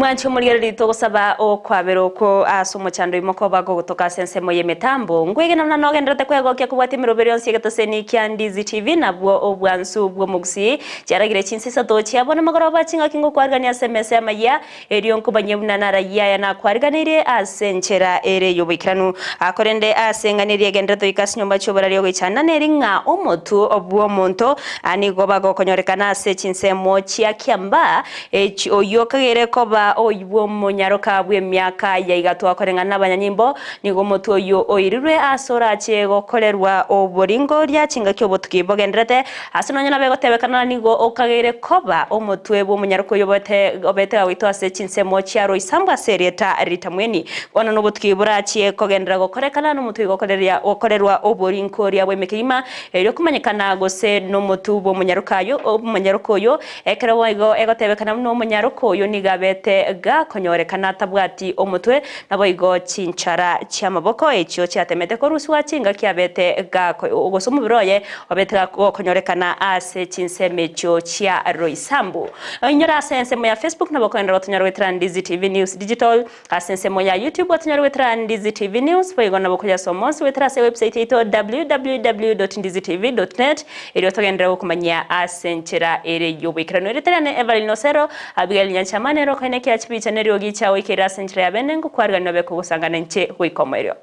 Mwanche omorigereria togosaba okwabera okwo ase omochando oimo koba gogotoka ase ensemo y'emetambo. Nkwegena buna nogendererete kwegokia kobwatia emeroberi yonsi y'egetoseni kia Ndizi TV nabwo obwansu bw'omogusii. Chiaragire chinsa isato chiabo namagoroba chingaki ngokwarigania ase emesa y'amayia Erio nkobanyie buna narayie aya nakwariganeirie ase enchera ere y'oboikeranu. Korende ase eng'ana eria egenderete goika ase chinyomba chi'oborari ogoichana neri ng'a omotwe bw'omonto nigo bagokonyorekana ase chinsemo chia kiambaa, echi oyio okageire koba bw'omonyaroka bw'emiaka ya igatwa koreng'ana nabanyanyimbo, nigo omotwe oyio oirirwe ase orache gokorerwa oboringoria chingaki obotuki bogendererete. Ase nonya nabe gotebekana nigo okageire koba omotwe bw'omonyaroka oyio obete obete gagoitwa ase chinsemo chia Roysambu ase erieta ritamweni. Bono nobotuki borachie kogenderera gokorekana nomotwe gokoreria gokorerwa oborinkoria bw'emekegima erio komanyekana gose nomotwe bw'omonyaroka ayo omonyaroka oyo ekero boigo egotebekana buna omonyaroka oyo nigo abete gakonyorekana atabwati omotwe Naboigo chinchara chi'amaboko echio chiatemete korusigwa chingaki abete gako, gose omobere oye obete gokonyorekana ase chinsemo echio chia Roysambu. Oinyore ase ensemo ya Facebook nabo okogenderera gotonyora goetera Ndizi TV News Digital, ase ensemo ya YouTube otonyore goetera Ndizi TV News, boigo nabo okoyasoma onsi goetera ase ewebsite yaito www.ndizitv.net erio togenderere gokomanyia ase enchera ere y'oboikeranu. Erieta riane Evelyn Osero. Abigaili nyanchama nere okoenekia chibicha neriogi chiao oikeire ase enchera ya bene, ngokwarigania obe kogosangana inche goika omoerio.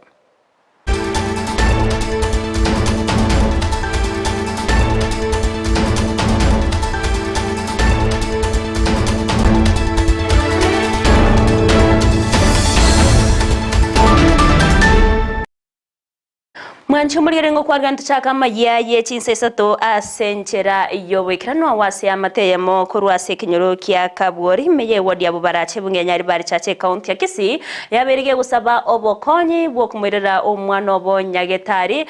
Mwanche omorigereria ngokwarigania ntochake amayia ye chinsa isato ase enchera y'oboikeranu agwo ase eamate eyemo korwa ase ekenyoro kia Kabwori ime y'eward ya Bobarache ebunge ya Nyaribari Chache ecounty ya Kisii yabeire gegosaba obokonyi bw'okomoirera omwana obo nyagetari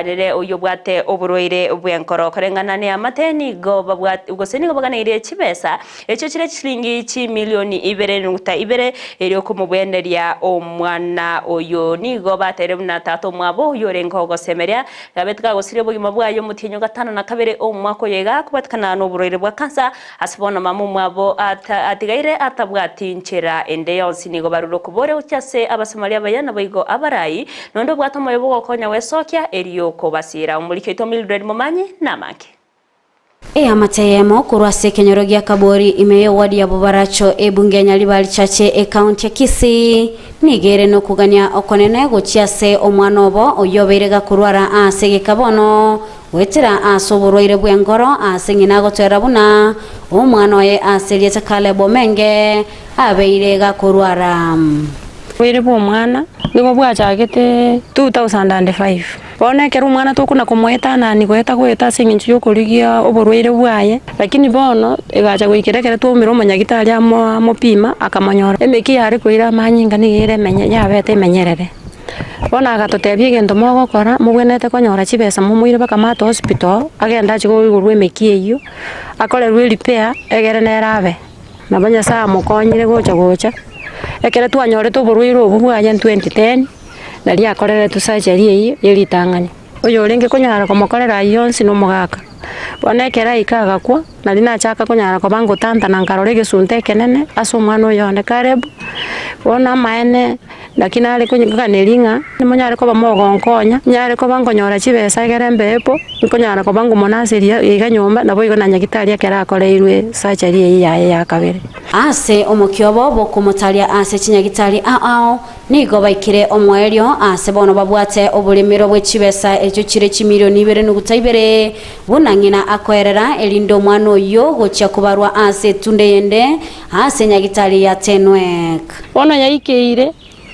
nere oyio obwate oborwaire bw'enkoro koreng'ana neamate nigo babwate gose nigo baganeirie chibesa Echio chire chilingi chimilioni ibere nuguta ibere, erio komobweneria omwana oyo. Nigo bateire buna tata omwabo oyio orenge ogosemeria, gabete kagosiria obogima bwaye omotienyi o gatano na kabere omwaka oyo iga akobwatekana noborwaire bwa kansa. Ase bono mama omwabo atigaire atabwati nchera ende yonsi. Nigo barure okoboria gochia ase Abasamaria abaya naboigo abarai, nonde obwate omoyo bw'ogokonya gwesokia, erio kobasiira. Omoriki oito Mildred Momanyi namange. Eamate eyemo korwa ase ekenyoro gia Kabori ime y'eward ya Bobaracho ebunge ya Nyaribari Chache ecounty ya Kisii nigo ere nokogania okonene gochia ase omwana obo oyio obeire gakorwara ase egeka bono goetera ase oborwaire bw'engoro ase ng'ina agotoerera buna omwana oye ase erieta Caleb Omenge abeire gakorwara. Oborwaire bw'omwana nigo bwachagete 2005. Bono ekero omwana tokona komoetanani goeta goeta ase eng'encho y'okorigia oborwaire bwaye, lakini bono egacha goikera ekero twaumire omonyagitari amo amopima akamonyora emeki yare koira amanyinga nigo ere emenye yabete emenyerere. Bono agatotebia egento mogokora, mobwenerete konyora chibesa momoire mpaka Mater Hospital, agende achie koigorwa emeki eywo, akorerwe erepair egere nere abe. Nabo Nyasae amokonyire gocha gocha, ekero twanyorete oborwaire obwo bwaye in 2010, naria akoreretwe surgery eyio ye ritang'ani. Oyorenge konyara komokorera ayio onsi na omogaka. Bono ekero aika agakwa, nari nachaka konyara koba ngotantana nkarora egesunte ekenene ase omwana oyo one Caleb, bono amaene naki nare koganeria ng'a nimonyare koba mogonkonya, nyare koba nkonyora chibesa egere mbepo, nkonyara koba nkomonaseria iga nyomba, naboigo na nyagitari ekero akoreirwe surgery eyio yaye ya kabere. Ase omokia obo bw'okomotaria ase chinyagitari ao ao, nigo baikire omoerio ase bono babwate oboremero bwe chibesa echio chire chimilioni ibere nuguta ibere, buna ng'ina akoerera, erinde omwana oyio gochia kobarwa ase etunda eyende ase nyagitari ya Tenwek. Bono yaikeire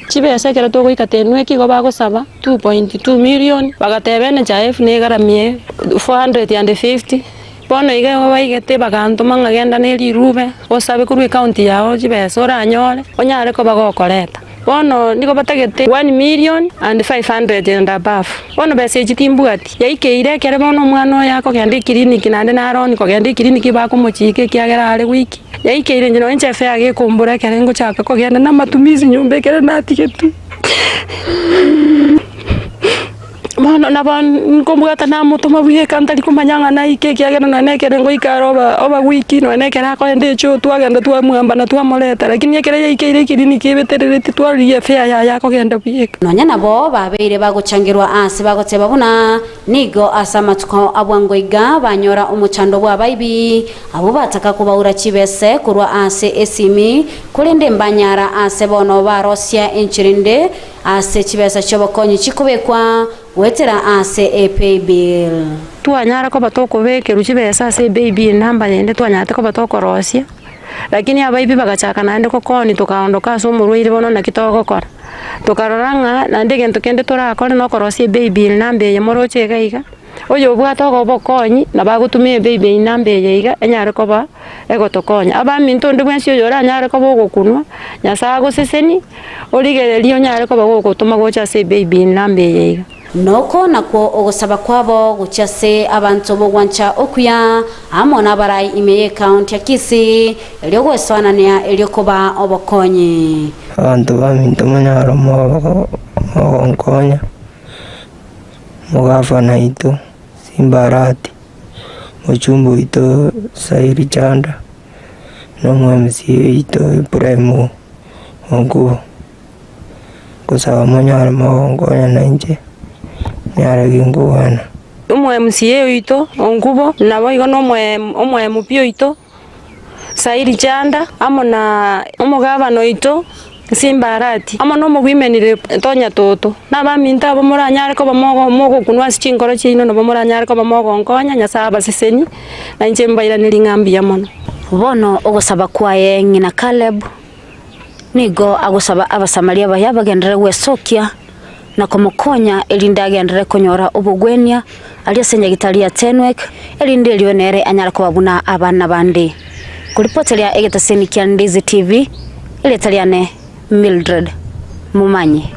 chibesa ekero togoika Tenwek igo bagosaba 2.2 million, bagateba NHIF negaramie 450. Bono iga igo baigete bagantoma ng'a genda ne rirube, osabe korwa ecounty yao chibesa oranyore, onyare koba gokoreta. Bono nigo batagete 1 million and 500 and above. Bono besa echi timbwati. Yaikeire ekere bono omwana oyo akogenda eclinic naende naro on kogenda eclinic bakomochika ekiagera are weak. Yaikeire inche nonye inche efare gekombora ekere ngochaka kogenda na amatumizi nyomba ekere natigetwe. Bono nabo nkobwata namotoma bweka ntari komanya ng'a naike ekiagera nonya na ekere ngoika are oba oba weak nonya na ekere akoenda echoo twagenda twamwamba na twamoreta lakini ekere yaikeire ekiriniki ebeterereti twarorigia efare yaye akogenda bweka. Nonya nabo babeire bagochangerwa aase bagoteba buna nigo ase amatuko a bwango iga banyora omochando bw'abaibi, abwo bataka kobaura chibese korwa ase esimi, korende mbanyara aase bono barosia enchera ende Ase chibesa chi'obokonyi chikobekwa goetera ase epaybill. Twanyara koba tokobekerwa chibesa ase epaybill namba yende twanyarete koba tokorosia, lakini abaibi bagachaka naende gokoni tokaondoka ase omorwaire bono naki togokora. Tokarora ng'a naende egento kende torakore nokorosia epaybill namba eye moroche iga iga, oyobwate obokonyi nabo agotumia epaybill namba eye iga enyare koba. egotokonya. Abaminto onde bwensi oyoranyare koba ogokunwa, Nyasae agosesenie, origererie onyare koba gogotoma gocha ase ebibe namba eye iga. Noko nakwo ogosaba kwabo gochia ase abanto b'ogwancha okuya, amo nabarai ime y'ekaunti ya Kisii, erio gwesoanania erio koba obokonyi. Abanto baminto monyare mogonkonya, omogavana oito Simba Arati. Mochumba oito Sairi Chanda, na omwemisi oito Ibrahimu Onkubo, ngosaba monyare mogonkonya nainche nyare ginkogwana. Omo-MCA oito Onkubo, naboigo na omo-MP oito. Sairi Chanda, amo na omogabana oito Simba Arati, amo nomogwimenire Tonya Toto, na abaminto abwo moranyare koba mogokunwa ase chinkoro chiaino, nabo moranyare koba mogonkonya, Nyasae abasesenie, na inche mbairanerie ng'a mbuya mono. Bono ogosaba kwaye ng'ina Caleb nigo agosaba Abasamaria baye bagenderere gwesokia na komokonya, erinde agenderere konyora obogwenia aria ase nyagitari ya Tenwek, erinde erio nere anyare koba buna abana bande. Koripoteria egetaseni kia Ndizi TV, erieta riane Mildred Momanyi.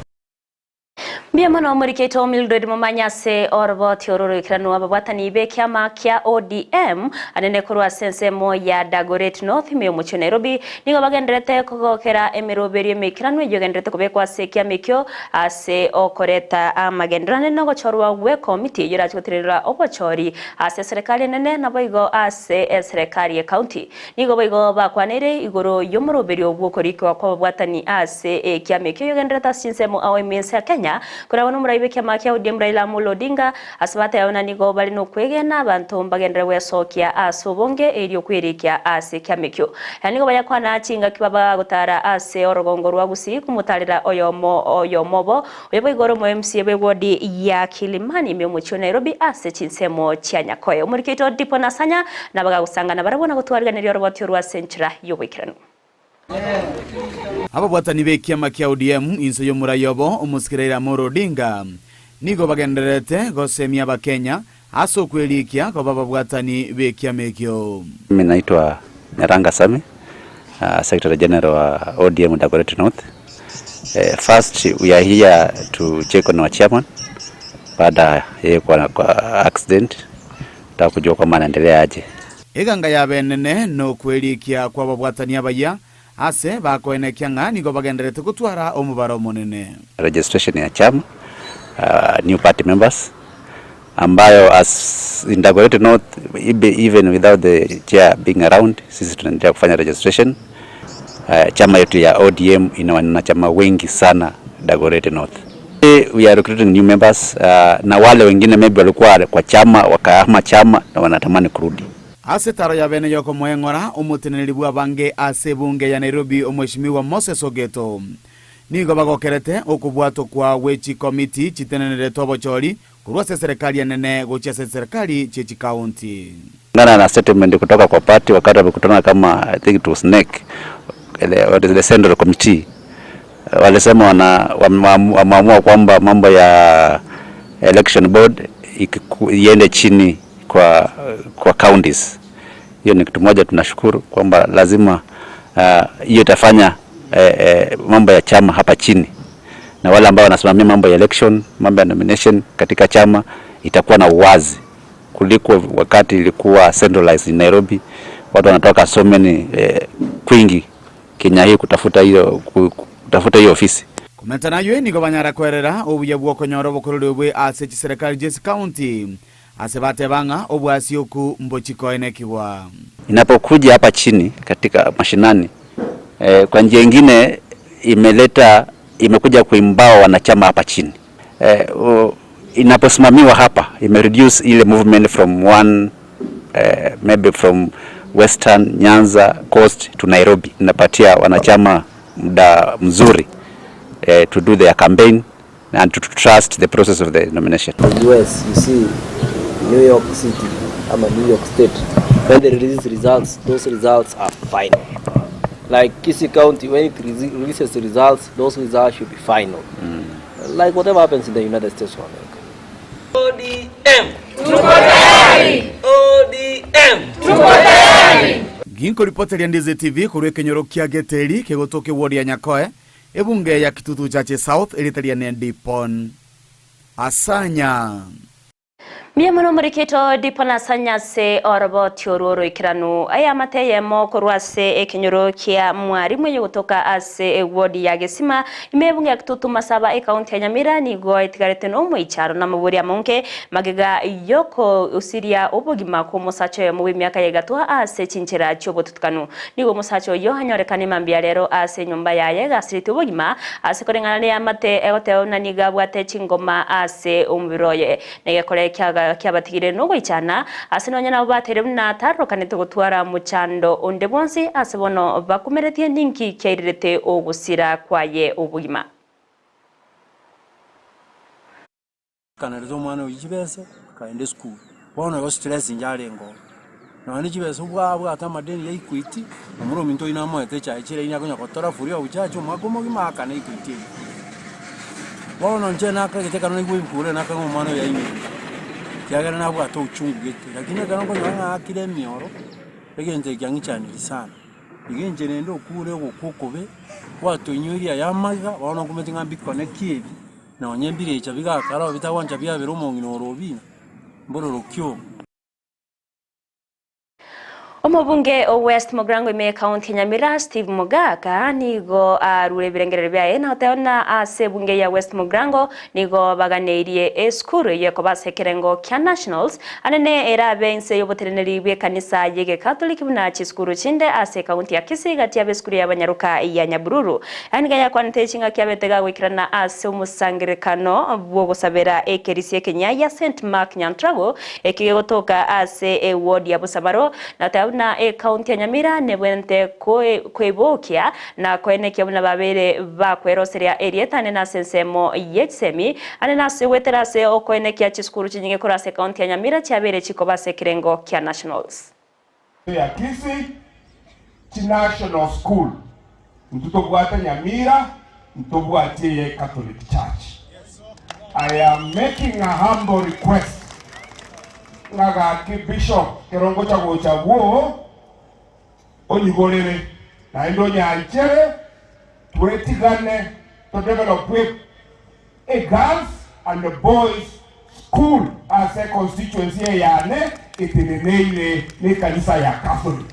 Mbuya mono omoriki oito Mildred Momanyi ase oroboti oro oroikeranu ababwatani b'ekiama kia ODM anene korwa ase ensemo ya Dagoret North ime y'omochie o Nairobi nigo bagendererete kogokera emeroberio emeikeranu eyio egendererete kobekwa ase ekiama ekio ase okoreta amagenderero anene nogochorwa gw'ekomiti eyio erache gotenenera obochori ase eserekari enene naboigo ase eserekari y'ecounty. Nigo boigo bakwaneire igoro y'omoroberio bw'okorikwa kw'ababwatani ase ekiama ekio oyogendererete ase chinsemo ao ime ense ya Kenya, koragwa nomorai bw'ekiama kia ODM Raila Amolo Odinga, ase bateba buna nigo bare nokwegena abanto mbagenderere gwesokia ase obonge erio kwerikia ase ekiama ekio. Nigo bayakwana chingaki babagotara ase orogongo rwa Gusii komotarera oyomo oyomo obo Oyo boigo ore omo-MCA bw'ewodi ya Kilimani ime omochie o Nairobi ase chinsemo chia Nyakoe. Omoriki oito Dipo Nasanya nabagagosangana barabwo na gotwariganeria oroboti orwo ase enchera y'oboikeranu. Ababwatani b'ekiama kia ODM inse y'omorai obo omosike Raila Amolo Odinga nigo bagendererete gosemia abakenya ase okwerikia koba ababwatani b'ekiama ekio. Mimi naitwa Nyaranga Sammy, Secretary General wa ODM Dagoretti North. First we are here to check on our chairman baada yeye kuwa kwa accident, nataka kujua kwamba anaendelea aje. Eganga y'abenene nokwerikia kw'ababwatani abayia, ase bakoenekia ng'a nigo bagendererete gotwara omobaro omonene. Registration ya chama, new party members ambayo as in Dagoretti North even without the chair being around sisi tunaendelea kufanya registration. Chama yetu ya ODM ina wanachama wengi sana Dagoretti North. We are recruiting new members na wale wengine maybe walikuwa kwa chama wakahama chama na wanatamani kurudi. Ase etaro ya bene y'okomoeng'ora omoteneneri bw'abange ase ebunge ya Nairobi Omweshimiwa Moses Ogeto nigo bagokerete okobwatwa kwa gwe chikomiti chitenenerete obochori korwa ase eserekari enene gochia ase chiserekari chie chikaunti. Kulingana na statement kutoka kwa party wakati wamekutana kama I think it was NEC the, the Central Committee walisema wana wameamua kwamba mambo ya election board iende chini kwa, kwa counties. Hiyo ni kitu moja tunashukuru kwamba lazima hiyo itafanya mambo ya chama hapa chini na wale ambao wanasimamia mambo ya election, mambo ya nomination katika chama itakuwa na uwazi kuliko wakati ilikuwa centralized in Nairobi. Watu wanatoka so many kwingi Kenya hii kutafuta hiyo kutafuta hiyo ofisi. Komenta naywe nigo banyara kwerera obuya bw'okonyora obokoreri obwe ase chiserekari chi'esikaunti, ase bateba ng'a obwasi oku mbochi koenekigwa. Inapokuja hapa chini katika mashinani eh, kwa njia ingine imeleta imekuja kuempower wanachama hapa chini eh, inaposimamiwa hapa ime reduce ile movement from one eh, maybe from Western Nyanza Coast to Nairobi. Inapatia wanachama muda mzuri eh, to do their campaign and to trust the process of the nomination. The US, you see New York City, ama New York State, when they release results, those results are final. Like Kisii County, when it releases the results, those results should be final. Like whatever happens in the United States of America. ODM. Tuko tayari. ODM. Tuko tayari. Ginkoripoteria Ndizi TV korwa ekenyoro kia Geteri kegotoka eward ya Nyakoe, ebunge ya Kitutu Chache South eriteria ne Dipon Asanya. Mbuya mono omoriketo Dipon Asanya ase oroboti orwo oroikeranu. Eamate eyemo korwa ase ekenyoro kia Mwarimu eyegotoka ase eward ya Gesima ime ebunge ya Kitutu Masaba ekaunti ya Nyamira nigo etigarete nomoicharo na amabori amonge magega yokosiria obogima kw'omosacha oyomo bw'emiaka ya igatwa ase chinchera chi'obotutukanu. Nigo omosacha oyio anyorekane mambia rero ase enyomba yaye egasireti obogima ase koreng'ana neamate egoteba buna nigo abwate chingoma ase omobere oye. Negekore kiabatigire nogoichana ase nonya nabo bateire buna tarokanete gotwara mochando onde bwonsi ase bono bakumeretie ninki kiairerete ogosira kwaye obogima. Nkanerete omwana oyio chibesa, akaenda esukuru. Bono igo stress inche arenge oo. Nonya ne chibesa obwa abwate amadeni ya Equity, omoro ominto oyio namoete echae chiraini akonya gotora free of charge omwaka omogima aakane Equity eyio. Bono inche nakagete ekero naigwa ebikuro ebi nakag'a omwana oyo aimire, ekiagera nabwate ochungu gete, lakini ekero nkonyora ng'a aakire emioro, egento eke kiang'ichanirie sana. Iga inche rende okure ogokwa okobe, gwatoinyoirie aya amaiga, bono nkomanyete ng'a mbikone ki ebi. Nonya ebirecha bigakara oo bitagwancha biabere omong'ina ore obina, mbororoki obo. Omobunge o West Mugirango ime y'Ekaunti ya Nyamira Steve Mogaka nigo arure ebirengererio biaye na goteba buna ase ebunge ya West Mugirango nigo baganeirie esukuru eyio ekoba ase ekerengo kia Nationals anene erabe inse y'oboteneneri bw'ekanisa y'egekatoliki buna chisukuru chinde ase ekaunti ya Kisii gati y'abesukuru y'abanyaroka ya Nyabururu Yaani nigo yakwanete chingaki abete gagoikerana ase omosangererekano bw'ogosabera ekerisia ekenyia gia St Mark Nyantrago ekio gegotoka ase eward ya Busabaro na goteba buna ecounty ya Nyamira nebwenerete koebokia na koenekia buna babeire bakweroseria erieta anene ase ensemo ye chisemi ane nase goetera ase okoenekia chisukuru chinyinge korwa ase ecounty ya Nyamira chiabeire chikoba ase ekerengo kia nationals. Ya Kisii chi National School intwe tobwate Nyamira ntobwati eye Catholic Church. I am making a humble request ng'a gaki Bishop kero ngocha gocha bwoo onyigorere naende onyanchere twetigane to develop a girls and a boys school ase econstituency eye yane eteneneire nekanisa ya Catholic.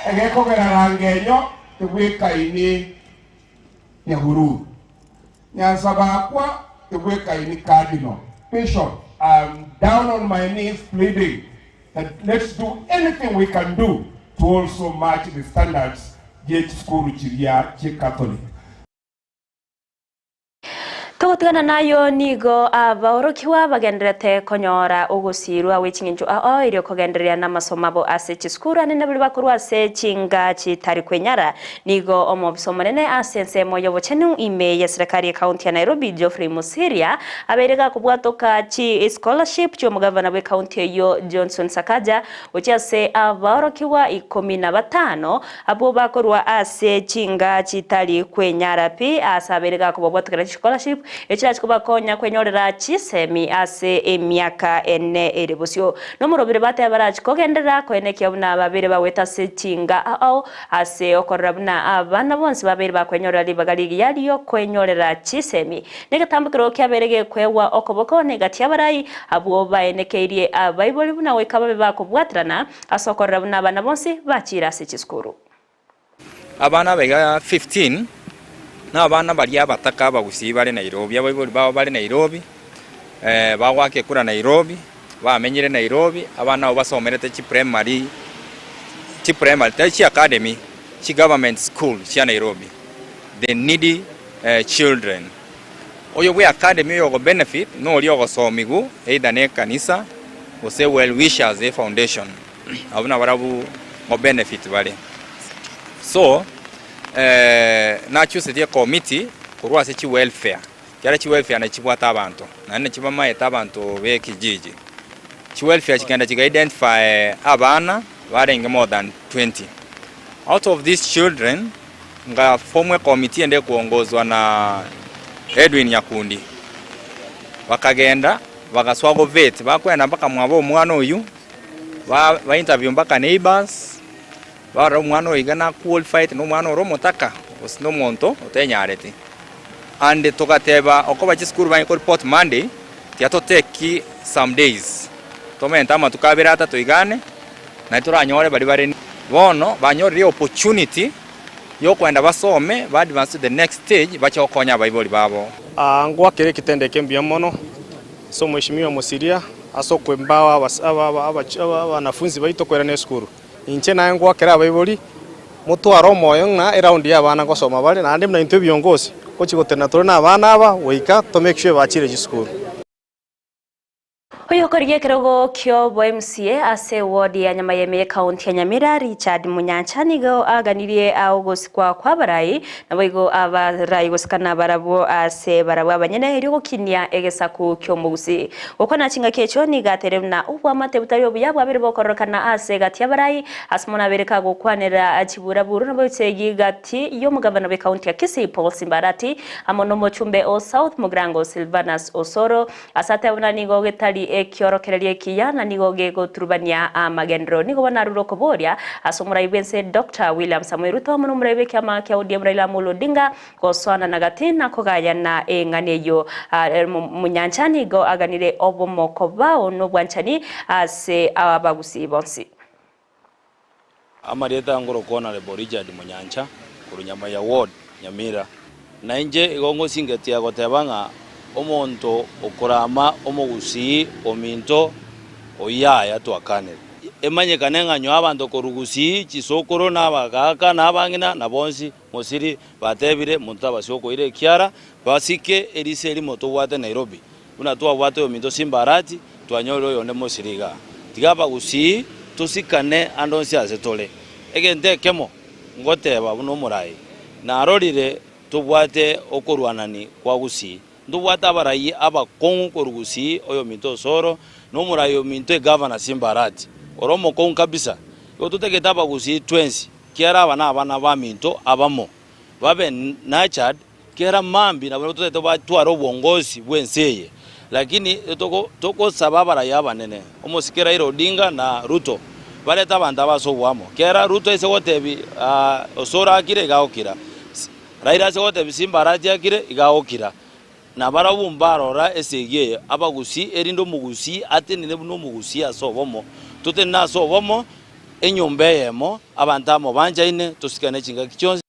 Egekogera Rangenyo tebwekaini Nyahururu, Nyansabakwa tebwekaini Cardinal, Bishop, I'm down on my knees pleading that let's do anything we can do to also match the standards chie chisukuru chiria chie Catholic. Togotigana nayio nigo abaorokigwa bagendererete konyora ogosiirwa gwe ching'encho ao erio kogendereria namasomo abo ase chisukuru anene baria bakorwa ase chinga chitari kwenyara. Nigo omobisa omonene ase ensemo y'obochenu ime y'eserekari y'ecounty ya Nairobi Geoffrey Mosiria abeire gakobwatoka chi scholarship chi'omogavana bw'ecounty eyio Johnson Sakaja gochia ase abaorokigwa ikomi na batano Abwo bakorwa ase chinga chitari kwenyara pi, aase abeire gakobabwatokera chischolarship, echirache kobakonya kwenyorera chisemi ase emiaka ene ere bosio. Nomorobire bateba barachi kogenderera koenekia buna babeire bagwete ase chinga ao ase okorora buna abana bonsi babeire bakwenyorera ribaga rigiya riokwenyorera chisemi. Negetambokero kiabeire gekwegwa okoboko negati y'abarai, abwo baenekeirie abaibori buna goika babe bakobwaterana Ase okorora buna abana bonsi bachiire ase chisukuru. Abana aba iga 15 Na abana baria abataka abagusii bare Nairobi, abaibori babo bare Nairobi, bagoaka ekura Nairobi, bamenyire Nairobi, abana abwo basomerete chiprimary, chiprimary tari chiacademy, chigovernment school chia Nairobi, the needy children. Oyo bwe academy oyo ogo benefit noria ogosomigu either ne ekanisa gose well wishers e foundation, abwo nabarabwo ngo benefit bare. So nachusetie ecommittee korwa ase chiwelfare, ekiagera chiwelfare nachi chibwate abanto, naende nachi bamaete abanto be ekijiji. Chiwelfare chikagenda chiga identify abana barenge more than 20. Out of these children, nga form ecommittee ende ekuongozwa na Edwin Nyakundi, bakagenda bagasoa govet, bakoenda mpaka mwabo omwana oyio, ba ba interview mpaka neighbours, Barora omwana oyo iga na qualified, na omwana ore omotaka, gose na omonto otenyareti. And togateba okoba chisukuru banye ko report Monday, tiga to take some days, tomente amatuko abere atato iga ane, naende toranyore baria bare bono banyorire opportunity yokoenda basome, ba advance to the next stage, bache gokonya abaibori babo. Ngoakera egetendo eke mbuya mono ase omweshimiwa Mosiria ase okoempower abanafunzi baito koirana esukuru. Inche naye ngoakera abaibori, motware omoyo ng'a eraundi y'abana ngosoma bare, naende buna intwe ebiongosi, gochia gotenena tore nabana aba goika to make sure bachire chisukuru. Oyokorigia ekerogo kiobo MCA ase eward ya Nyamayeme y'ekaunti ya Nyamira Richard Munyancha nigo aganirie ogosikwa kw'abarai naboigo abarai gosikana barabwo ase barabwo abanyene erio gokinia egesaku ki'omogusii. Gokwana chingaki echio nigo ateire buna obwamate botari obuya bwabeire bokororokana ase egati y'abarai, ase mono abeire kagokwanera chiburaburu na boichegi gati y'omogavana bw'ekaunti ya Kisii Paul Simbarati amo nomochumbe o South Mugirango Silvanus Osoro ase ateba buna nigo getari ekiorokererio ekiya na nigo gegoturubania amagenderero. Nigo bono arure okoboria ase omorai bw'ense Doctor William Samoei Ruto amo nomorai bw'ekiama kia ODM Raila Amolo Odinga Gosoana gati na kogayana eng'ana eyio Omonyancha nigo aganire obomo kobao nobwanchani ase abagusii bonsi. Amarieta ngorokwa Honourable Richard Munyancha korwa Nyamaiya Ward, Nyamira. Na inche igo ngosingetia goteba ng'a omonto okorama omogusii ominto oyio yaya twakanire. Emanyekane ng'a nyowe abanto korwa gusii, chisokoro, na abagaaka, na abang'ina, na bonsi Mosiri batebire, Monto tabasi okoira ekiara, basike eriso erimo tobwate Nairobi, buna twabwate oyominto Simba Arati, twanyorire oyonde Mosiri igaa. Tiga abagusii tosikane ande onsi ase tore. Egento ekemo ngoteba buna omorai, narorire tobwate okorwanani kwa Gusii. Ntobwate abarai abakong'u korwa Gusii, oyominto Osoro, na omorai ominto egavana Simba Arati, ore omokong'u kabisa. Igo totagete abagusii twensi Kera aba nabana baminto abamo, babe nurtured, kera mambia nabo totagete batware obongozi bw'ense eye. Lakini togosaba abarai abanene, omosike Raila Odinga na Ruto, barete abanto aba ase oboamo. Kera Ruto aise gotebi Osoro akire iga agokira, Raila ase gotebi Simba Arati akire iga agokira. Nabarabwo mbarora esegi eye abagusii, erinde omogusii atenene buna omogusii ase obomo, totenene ase obomo, enyomba eyemo, abanto amo banchaine, tosikane chingaki chionsi.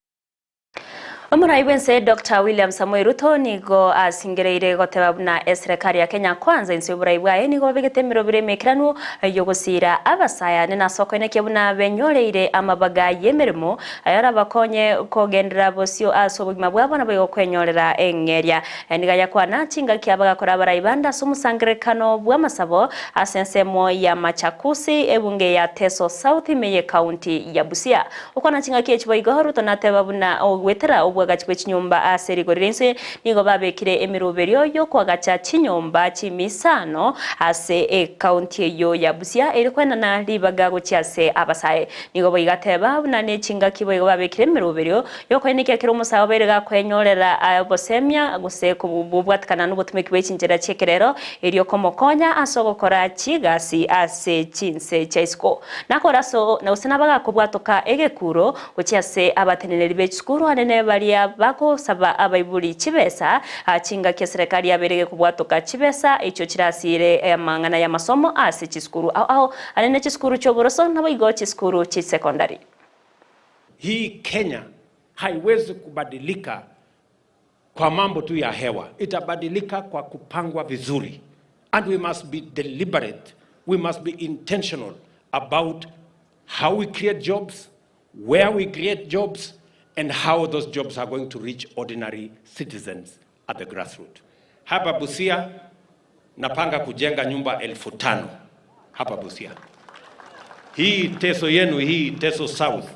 Omorai bw'ense Doctor William Samoei Ruto nigo asingereire goteba buna eserekari ya Kenya Kwanza inse y'oborai bwaye nigo babegete emerobero emekeranu y'ogosiira abasayane nase okoenekia buna benyoreire amabaga y'emeremo Ayarabakonye kogenderera bosio ase obogima bwabo naboigo kwenyorera eng'eria. Nigo ayakwana chingaki abagakora abarai bande ase omosangererekano bw'amasabo ase ensemo ya Machakusi, ebunge ya Teso South ime y'ekaunti ya Busia. Gokwana chingaki echi boigo, Ruto nateba buna goetera obwagachi bwe chinyomba ase rigori ri'ense nigo babekire emeroberio y'okoagacha chinyomba chimisano ase ekaunti eyio ya Busia ere koenana ribaga gochia ase abasae. Nigo boigo ateba, buna nechingaki boigo babekire emeroberio y'okoenekia kera omosae obeire gakwenyorera obosemia gose kobwatikana nobotumeki bwe chinchera chi'ekerero erio komokonya ase ogokora chigasi ase chinse chia isiko. Nakore ase gose nabagakobwatoka egekuro gochia ase abateneneri be chisukuru anene baria bagosaba abaibori chibesa chingaki eserekari yabeire gekobwatoka chibesa echio chirasiire amang'ana y'amasomo ase chisukuru ao ao Are ne chisukuru chi'oboroso, naboigo chisukuru chi'sekondari. Hii Kenya haiwezi kubadilika. kwa mambo tu ya hewa, itabadilika kwa kupangwa vizuri. And we must be deliberate, we must be intentional about how we create jobs, where we create jobs, and how those jobs are going to reach ordinary citizens at the grassroots. Hapa Busia napanga kujenga nyumba 5,000 hapa Busia. Hii Teso yenu hii Teso South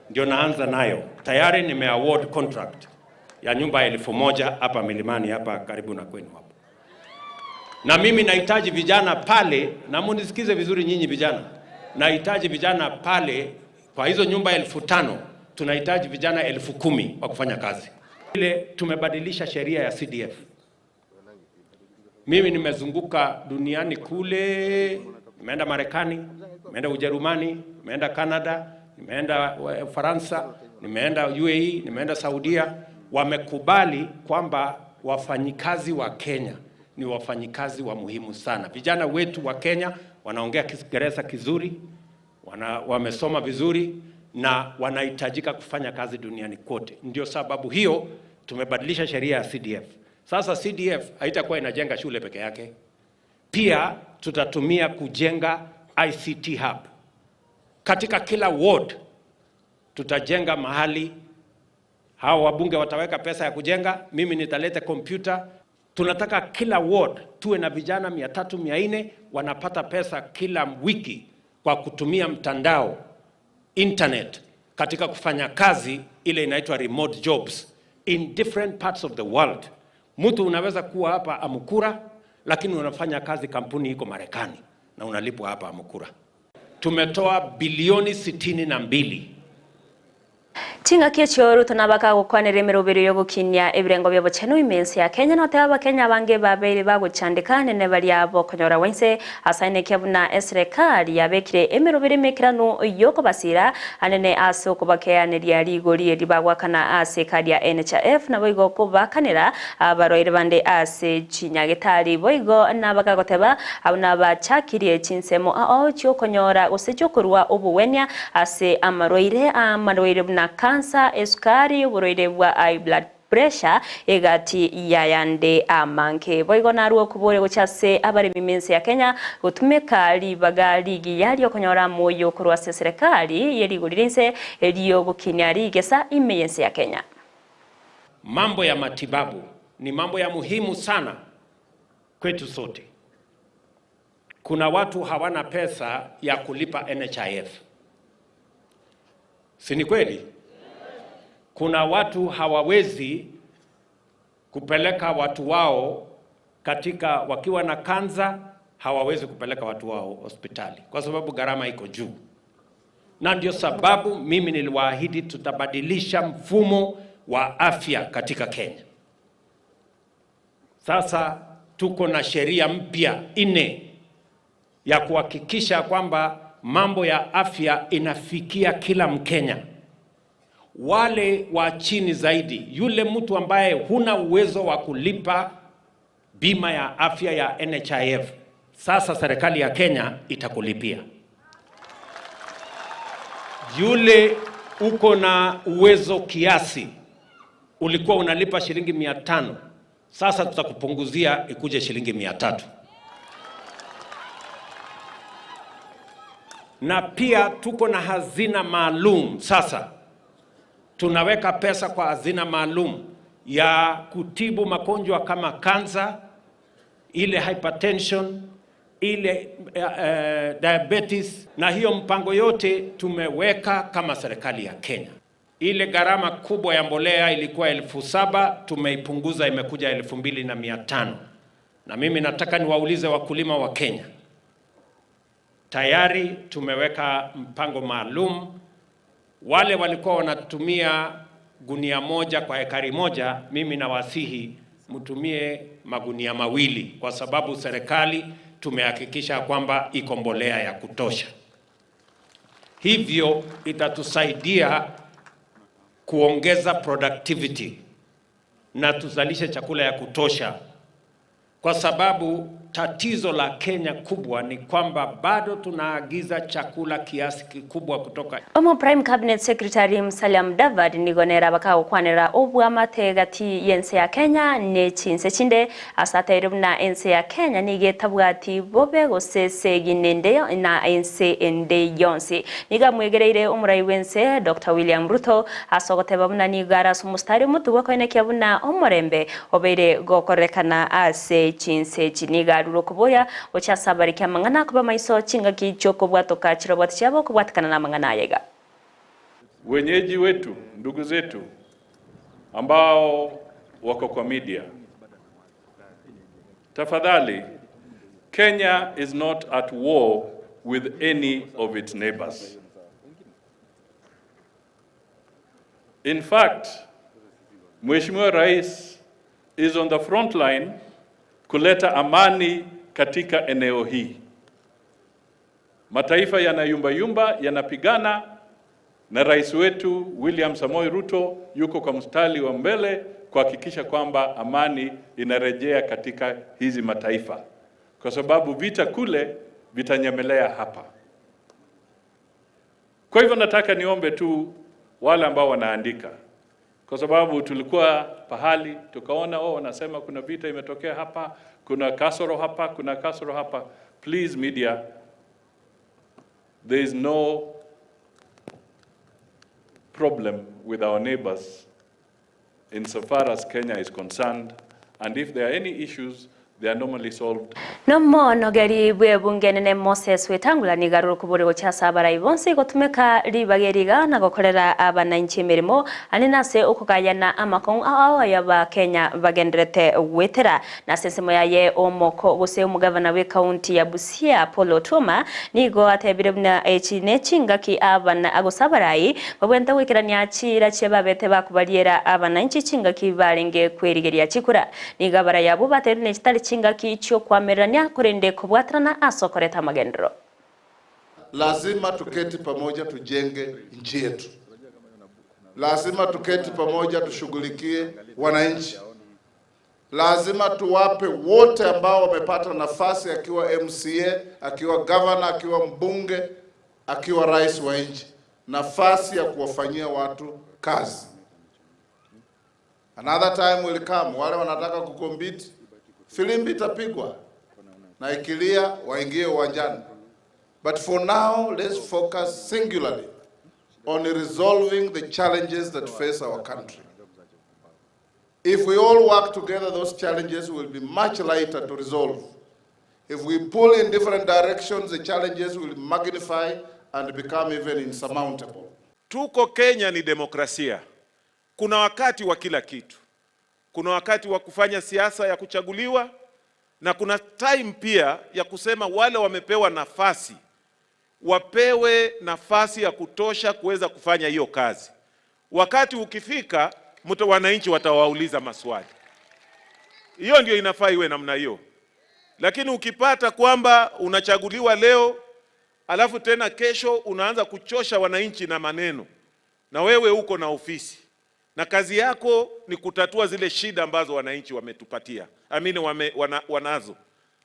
ndio naanza nayo. Tayari nime award contract ya nyumba 1,000 hapa milimani hapa karibu na kwenu hapo. Na mimi nahitaji vijana pale, na munisikize vizuri nyinyi vijana. Nahitaji vijana pale kwa hizo nyumba 5,000 tunahitaji vijana 10,000 wa kufanya kazi. Ile tumebadilisha sheria ya CDF. Mimi nimezunguka duniani kule, nimeenda Marekani, nimeenda Ujerumani, nimeenda Canada, nimeenda Ufaransa, nimeenda UAE, nimeenda Saudia. Wamekubali kwamba wafanyikazi wa Kenya ni wafanyikazi wa muhimu sana. Vijana wetu wa Kenya wanaongea Kiingereza kizuri, wamesoma vizuri na wanahitajika kufanya kazi duniani kote. Ndio sababu hiyo tumebadilisha sheria ya CDF. Sasa CDF haitakuwa inajenga shule peke yake, pia tutatumia kujenga ICT hub katika kila ward. Tutajenga mahali hao wabunge wataweka pesa ya kujenga, mimi nitaleta kompyuta. Tunataka kila ward tuwe na vijana 300 400 wanapata pesa kila wiki kwa kutumia mtandao internet katika kufanya kazi ile inaitwa remote jobs in different parts of the world. Mtu unaweza kuwa hapa Amukura, lakini unafanya kazi kampuni iko Marekani na unalipwa hapa Amukura. Tumetoa bilioni 62. Chingaki echioru tonabaka gukwanera emerobero yogokinia ebirengo bya bochenu imensi ya Kenya note abakenya bange babere baguchandika nene bali abo konyora wense asaine kiabuna eserikali yabekire emerobero emekirano yokobasira anene ase okobakeaneria rigori eri bagwakana ase kadi ya NHIF nabo igo kobakanera abarwaire bande ase chinyagetari boigo nabakagoteba abo nabachakirie chinsemo ao chiokonyora gose chiokorwa obuwenia ase amarwaire buna kansa, esukari, uburwaire bwa high blood pressure egati yayande amanke boigo naruo kubore gochase abaremi mense ya Kenya gutumeka ribaga ligi yari okonyora moyo korwa ase serikali yerigurirense eriyo gukinia rigesa imeyense ya Kenya. Mambo ya matibabu ni mambo ya muhimu sana kwetu sote. Kuna watu hawana pesa ya kulipa NHIF, si ni kweli? Kuna watu hawawezi kupeleka watu wao katika, wakiwa na kansa hawawezi kupeleka watu wao hospitali kwa sababu gharama iko juu. Na ndio sababu mimi niliwaahidi tutabadilisha mfumo wa afya katika Kenya. Sasa tuko na sheria mpya 4 ya kuhakikisha kwamba mambo ya afya inafikia kila Mkenya. Wale wa chini zaidi, yule mtu ambaye huna uwezo wa kulipa bima ya afya ya NHIF, sasa serikali ya Kenya itakulipia. Yule uko na uwezo kiasi, ulikuwa unalipa shilingi 500, sasa tutakupunguzia ikuje shilingi 300. Na pia tuko na hazina maalum sasa. Tunaweka pesa kwa hazina maalum ya kutibu magonjwa kama kansa, ile hypertension, ile diabetes, na hiyo mpango yote tumeweka kama serikali ya Kenya. Ile gharama kubwa ya mbolea ilikuwa 7,000, tumeipunguza imekuja 2,500. Na mimi nataka niwaulize wakulima wa Kenya, tayari tumeweka mpango maalum. Wale walikuwa wanatumia gunia moja kwa ekari moja, mimi nawasihi mtumie magunia 2, kwa sababu serikali tumehakikisha kwamba iko mbolea ya kutosha. Hivyo itatusaidia kuongeza productivity na tuzalishe chakula ya kutosha, kwa sababu Tatizo la Kenya kubwa ni kwamba bado tunaagiza chakula kiasi kikubwa kutoka Omo Prime Cabinet Secretary Musalia Mudavadi nigo nere abakagokwanera obwamate gati y'ense ya Kenya ne chinse chinde ase ateire buna ense ya Kenya nigo etabwati bobe gose esegi nende na ense ende yonsi. Nigo amwegereire omorai bw'ense Doctor William Ruto ase ogoteba buna nigo are ase omostari omotubo okoenekia buna omorembe obeire gokorekana ase chinse echi. Nigo arure okoboria gochia ase abariki amang'ana koba maiso chingaki chi'okobwatoka chiroboti chiabo kobwatekana namang'ana aya iga. Wenyeji wetu, ndugu zetu ambao wako kwa media, tafadhali, Kenya is not at war with any of its neighbors. In fact, Mheshimiwa Rais is on the front line kuleta amani katika eneo hii. Mataifa yanayumba yumba, yanapigana na rais wetu William Samoei Ruto yuko kwa mstari wa mbele kuhakikisha kwamba amani inarejea katika hizi mataifa, kwa sababu vita kule vitanyemelea hapa. Kwa hivyo nataka niombe tu wale ambao wanaandika, kwa sababu tulikuwa pahali tukaona, oh, wanasema kuna vita imetokea hapa, kuna kasoro hapa, kuna kasoro hapa. Please media, there is no problem with our neighbors insofar as Kenya is concerned, and if there are any issues, they are normally solved. Nomonogeri bw'ebunge enene Moses Wetangula nigo arure okobori gochia ase abarai bonsi gotumeka ribaga eri iga na gokorera abananchi emeremo ande nase okogayana amakong'u ao ao ay'Abakenya bagenderete gwetera. Nase ensemo yaye omoko gose omogavana bw'ecounty ya Busia Paul Otuoma nigo atebire buna echi nechingaki abana gose abarai babwenerete goikerania chiira chiababete bakobariera abananchi chingaki barenge kwerigeria chikura. Nigo abarai abwo batebirie buna chitari chingaki chi'okoamererania korende kobwaterana ase okoreta amagenderero. Lazima tuketi pamoja tujenge nchi yetu. Lazima tuketi pamoja tushughulikie wananchi. Lazima tuwape wote ambao wamepata nafasi, akiwa MCA, akiwa governor, akiwa mbunge, akiwa rais wa nchi, nafasi ya kuwafanyia watu kazi. Another time will come, wale wanataka kucompete, filimbi itapigwa na ikilia waingie uwanjani. But for now, let's focus singularly on resolving the challenges that face our country. If we all work together, those challenges will be much lighter to resolve. If we pull in different directions, the challenges will magnify and become even insurmountable. Tuko Kenya ni demokrasia. Kuna wakati wa kila kitu. Kuna wakati wa kufanya siasa ya kuchaguliwa na kuna time pia ya kusema wale wamepewa nafasi wapewe nafasi ya kutosha kuweza kufanya hiyo kazi. Wakati ukifika, mtu wananchi watawauliza maswali. Hiyo ndio inafaa iwe namna hiyo. Lakini ukipata kwamba unachaguliwa leo alafu tena kesho unaanza kuchosha wananchi na maneno, na wewe uko na ofisi na kazi yako ni kutatua zile shida ambazo wananchi wametupatia, amini wame, wana, wanazo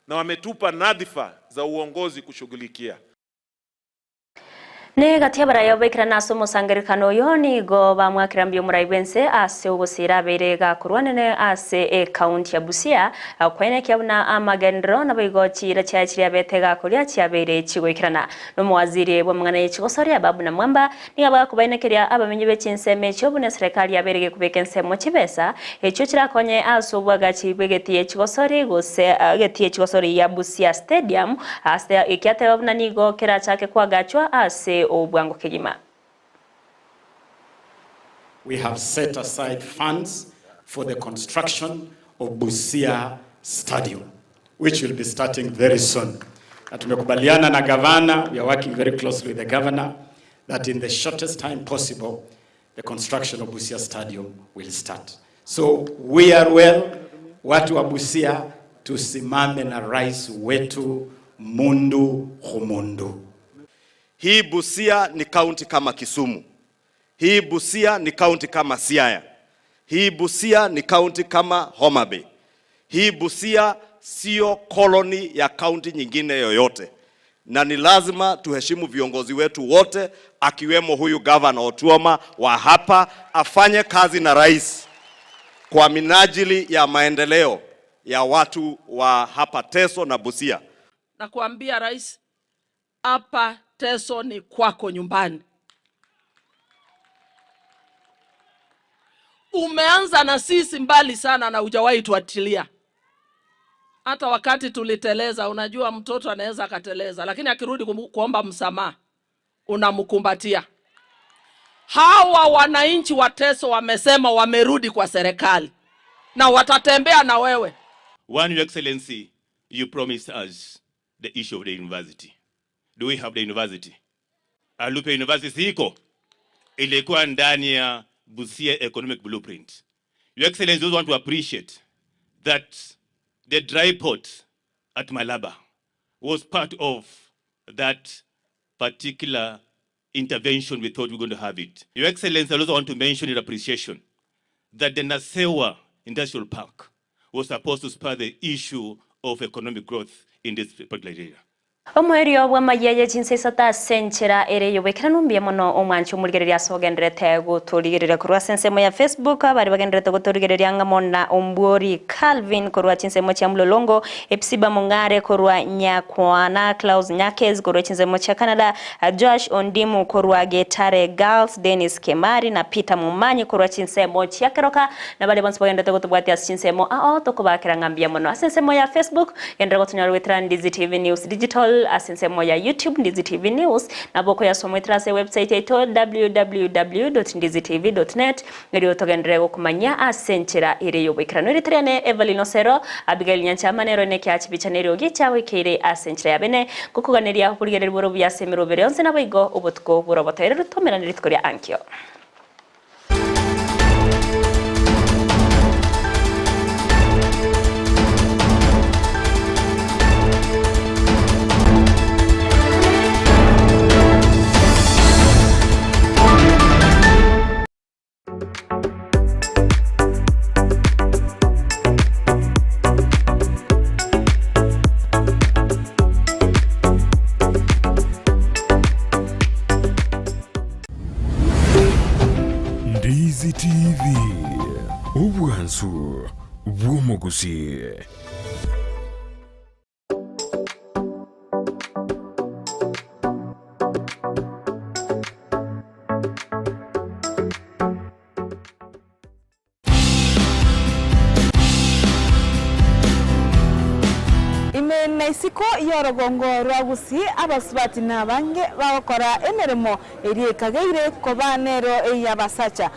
na wametupa nadhifa za uongozi kushughulikia. Ne gati abaraya baikirana ase omosangerekano oyo nigo bamwakera mbuya omorai bwense ase ogosira abeire gakorwa nene ase ekaunti ya Busia kwaenekia buna amagenderero naboigo chiira chiaye chiria abete gakoria chiabeire chigoikerana. Na omowaziri bw'amang'ana ye chigosoria Ababu Namwamba nigo abakobaenekeria abamenyi be chinsemo echio buna eserekari yabeire gekobeka ensemo chibesa echio chirakonye ase obwagachi bw'egetie chigosori gose egetie chigosori ya Busia Stadium ase ekiateba buna nigo kerachake kwagachwa ase obwango kegima. We have set aside funds for the construction of Busia Stadium, which will be starting very soon. Na tumekubaliana na gavana, we are working very closely with the governor, that in the shortest time possible, the construction of Busia Stadium will start. So we are well, watu wa Busia, tusimame na rais wetu mundu khumundu. Hii Busia ni kaunti kama Kisumu. Hii Busia ni kaunti kama Siaya. Hii Busia ni kaunti kama Homa Bay. Hii Busia sio koloni ya kaunti nyingine yoyote, na ni lazima tuheshimu viongozi wetu wote, akiwemo huyu gavana Otuoma wa hapa, afanye kazi na rais kwa minajili ya maendeleo ya watu wa hapa Teso na Busia. Nakuambia rais, hapa Teso ni kwako nyumbani. Umeanza na sisi mbali sana na hujawahi tuatilia. Hata wakati tuliteleza, unajua mtoto anaweza akateleza, lakini akirudi kuomba msamaha unamkumbatia. Hawa wananchi wa Teso wamesema wamerudi kwa serikali na watatembea na wewe. One, Your Excellency, you promised us the issue of the university. Do we have the university? Alupe University iko ilikuwa ndani ya Busia Economic Blueprint. Your Excellency, we want to appreciate that the dry port at Malaba was part of that particular intervention we thought we were going to have it. Your Excellency, I also want to mention in appreciation that the Nasewa Industrial Park was supposed to spur the issue of economic growth in this particular area. Omwerio bwa mayeye chinsesa senchera ere yobekera numbia mono omwanchi omurigereria ase ogenderete goturigereria korwa ase ensemo ya Facebook abari bagenderete goturigereria ng'amo na Ombwori Calvin korwa chinsemo chia Mlolongo, Epsiba Mong'are korwa Nyakwana, Klaus Nyakes korwa chinsemo chia Canada, Josh Ondimu korwa Getare Girls, Dennis Kemari na Peter Mumanyi korwa chinsemo chia Keroka na bari bonsi bagenderete gotubwatia ase chinsemo ao tokobakera ng'ambia mono ase ensemo ya Facebook gendera gotunyora gwetera Ndizi TV News Digital ase ensemo ya YouTube Ndizi TV News nabo koyasomwetera ase website yaito www.ndizitv.net erio togenderere gokumanya ase enchera ere yoboikerano eriteriane Evelyn Osero Abigail Nyanchama nero nekiachibicha nerio gichawekeire ase enchera ya bene gokuganeria oborigereri boro buya ase emerobere yonsi nabo igo obotuko borobotoere rutomerane rituko ria ankio. Ndizi TV, obwansu bw'omogusi. Ime na isiko y'orogongo rwa Gusii abasubati na abange bagokora emeremo eria ekageire koba nero ey'abasacha.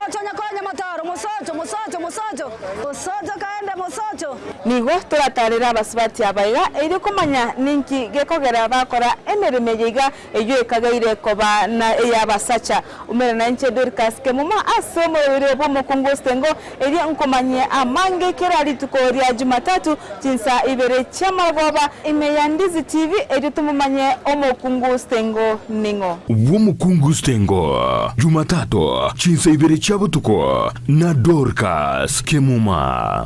Nigo toratarera abasubati abaiga erio komanya ninki gekogera bakora emeremo eye iga eywo ekageire koba na ey'abasacha. Omere nainche Dorcas Kemuma ase omorobere bwa omokungu osengo erio nkomanye amange kera rituko ria Jumatatu chinsa ibere chiamarogoba ime ya Ndizi TV erio tumumanye omokungu stengo ning'o. Bw'omokungu Stengo, Jumatatu chinsa ibere chia botuko na Dorcas Kemuma.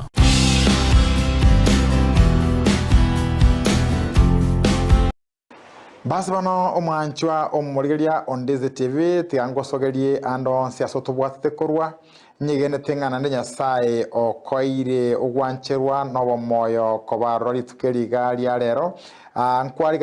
Basi bono omwanchwa omorigeria o Ndizi TV tiga ngosogerie ande onsi ase otobwatete korwa nyigenete ng'a naende Nyasaye okoeire ogwancherwa na obomoyo kobarora rituko eriga ria rero. Nkwariga.